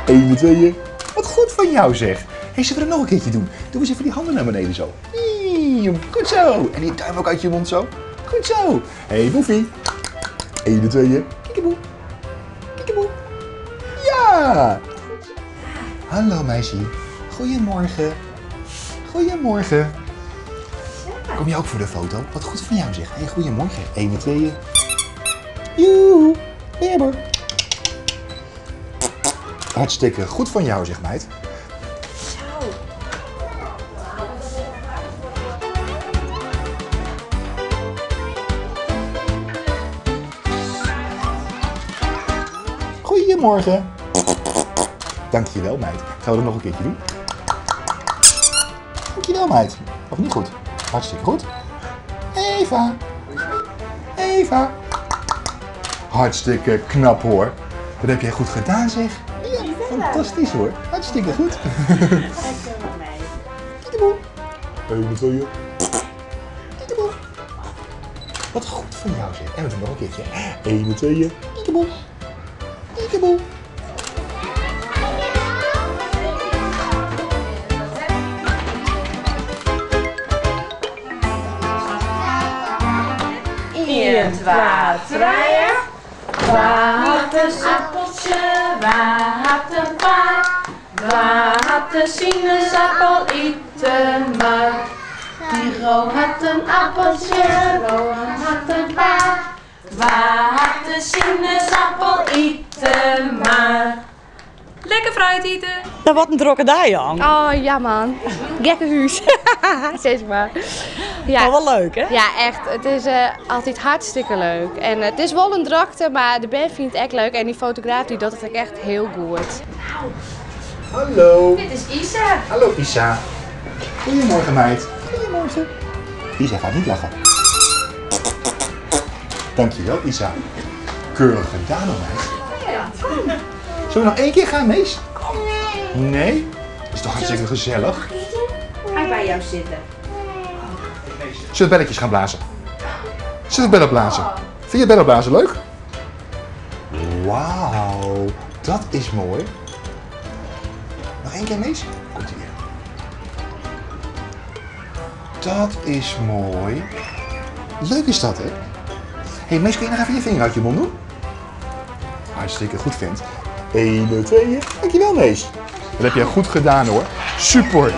1, 2. Wat goed van jou zeg. Hey, zullen we dat nog een keertje doen? Doe eens even die handen naar beneden zo. Goed zo. En die duim ook uit je mond zo. Goed zo. Hey, Boefie. 1, 2. Kiekeboe. Kiekeboe. Ja. Hallo meisje. Goedemorgen. Goedemorgen. Kom je ook voor de foto? Wat goed van jou zeg. Hey, goedemorgen. 1, 2. Joehoe. Berber. Hartstikke goed van jou zeg meid. Zo. Goedemorgen. Dankjewel meid. Gaan we dat nog een keertje doen? Dankjewel meid. Of niet goed? Hartstikke goed. Eva. Eva. Hartstikke knap hoor. Dat heb jij goed gedaan zeg. Ja, fantastisch hoor. Hartstikke goed. Kiekeboe. 1, 2. Kiekeboe. Wat goed van jou zeg. En we doen nog een keertje. 1, 2. Kiekeboe. Kiekeboe. Eén, twee, drie. Wat een appeltje, wat een paar. Wat een sinaasappel eten maar. Die Ro had een appeltje, Rohan had een paar. Wat een sinaasappel eten maar. Lekker fruit eten. Nou, wat een drokke dag, jong. Oh ja man, gekke huis. Zeg maar. Ja. Maar wel leuk, hè? Ja, echt. Het is altijd hartstikke leuk. En het is wel een drukte, maar de band vindt het echt leuk. En die fotograaf die doet het ook echt heel goed. Hallo. Dit is Isa. Hallo Isa. Goedemorgen meid. Goedemorgen. Isa gaat niet lachen. Dankjewel Isa. Keurig gedaan hoor meid. Ja, kom. Zullen we nog één keer gaan, Mees? Nee. Nee? Is toch hartstikke gezellig? Ga ik bij jou zitten? Zullen we belletjes gaan blazen? Zullen we bellen blazen? Vind je bellen blazen leuk? Wauw, dat is mooi. Nog één keer, Mees? Komt ie weer. Dat is mooi. Leuk is dat, hè? Hé, Mees, kun je nog even je vinger uit je mond doen? Hartstikke goed, vent. 1, 2, dankjewel, Mees. Dat heb jij goed gedaan, hoor. Super.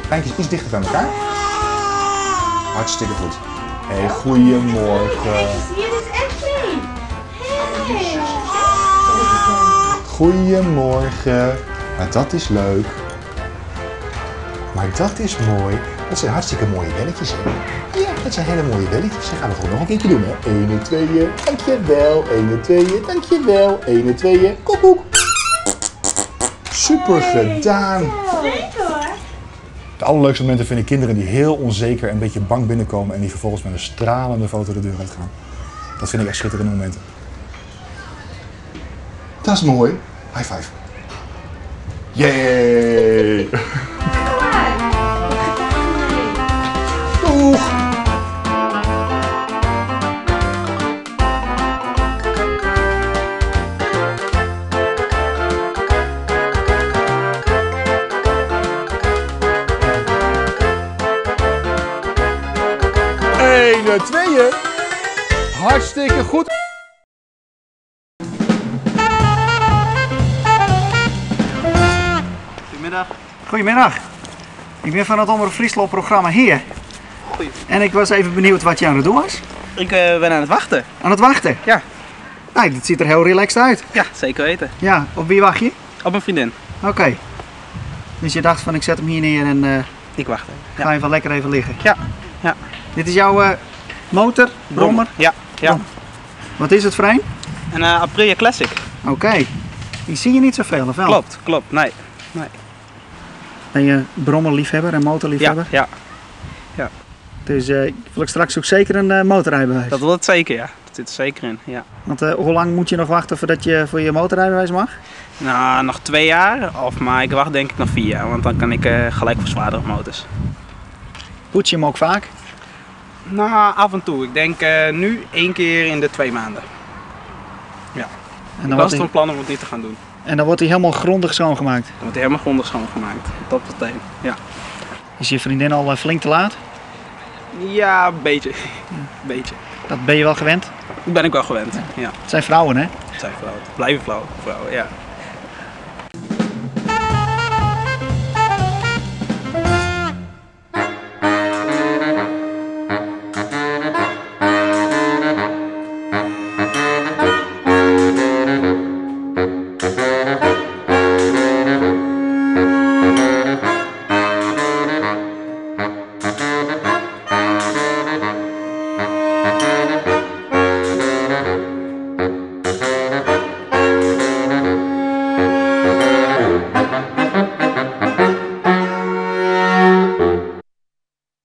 Lijntjes iets dichter bij elkaar. Hartstikke goed. Hey, goedemorgen. Hier is Ashley. Hey. Goedemorgen. Maar dat is leuk. Maar dat is mooi. Dat zijn hartstikke mooie belletjes, hè? Ja, dat zijn hele mooie belletjes. Dat gaan we gewoon nog een keertje doen, hè? 1, 2, dankjewel. 1, 2, dankjewel. 1, 2, koekoek. Super gedaan. Leuk hoor. De allerleukste momenten vind ik kinderen die heel onzeker en een beetje bang binnenkomen en die vervolgens met een stralende foto de deur uitgaan. Dat vind ik echt schitterende momenten. Dat is mooi. High five. Yay! Doeg! Eén, tweeën. Hartstikke goed. Goedemiddag. Goedemiddag. Ik ben van het Omroep Friesland programma hier. Goeie. En ik was even benieuwd wat je aan het doen was. Ik ben aan het wachten. Aan het wachten? Ja. Nou, dat ziet er heel relaxed uit. Ja, zeker weten. Ja, op wie wacht je? Op mijn vriendin. Oké. Dus je dacht van ik zet hem hier neer en ik wacht even. Ja. Ga even lekker even liggen. Ja. Ja. Dit is jouw motor, brommer? Ja. Ja. Wat is het voor een? Een Aprilia Classic. Oké. Die zie je niet zoveel, of wel? Klopt, klopt. Nee. Nee. Ben je brommerliefhebber en motorliefhebber? Ja, ja. Dus wil ik straks ook zeker een motorrijbewijs. Dat wil het zeker, ja. Dat zit er zeker in, ja. Want hoe lang moet je nog wachten voordat je voor je motorrijbewijs mag? Nou, nog 2 jaar, maar ik wacht denk ik nog 4 jaar, want dan kan ik gelijk voor zwaardere motors. Poets je hem ook vaak? Nou, af en toe. Ik denk nu 1 keer in de 2 maanden. Ja. En Ik dan was wordt hij van plan om het niet te gaan doen. En dan wordt hij helemaal grondig schoongemaakt? Dan wordt hij helemaal grondig schoongemaakt. Dat meteen, ja. Is je vriendin al flink te laat? Ja, een beetje. Beetje. Dat ben je wel gewend? Dat ben ik wel gewend, ja. Het zijn vrouwen, hè? Het zijn vrouwen. Het blijven vrouwen, ja.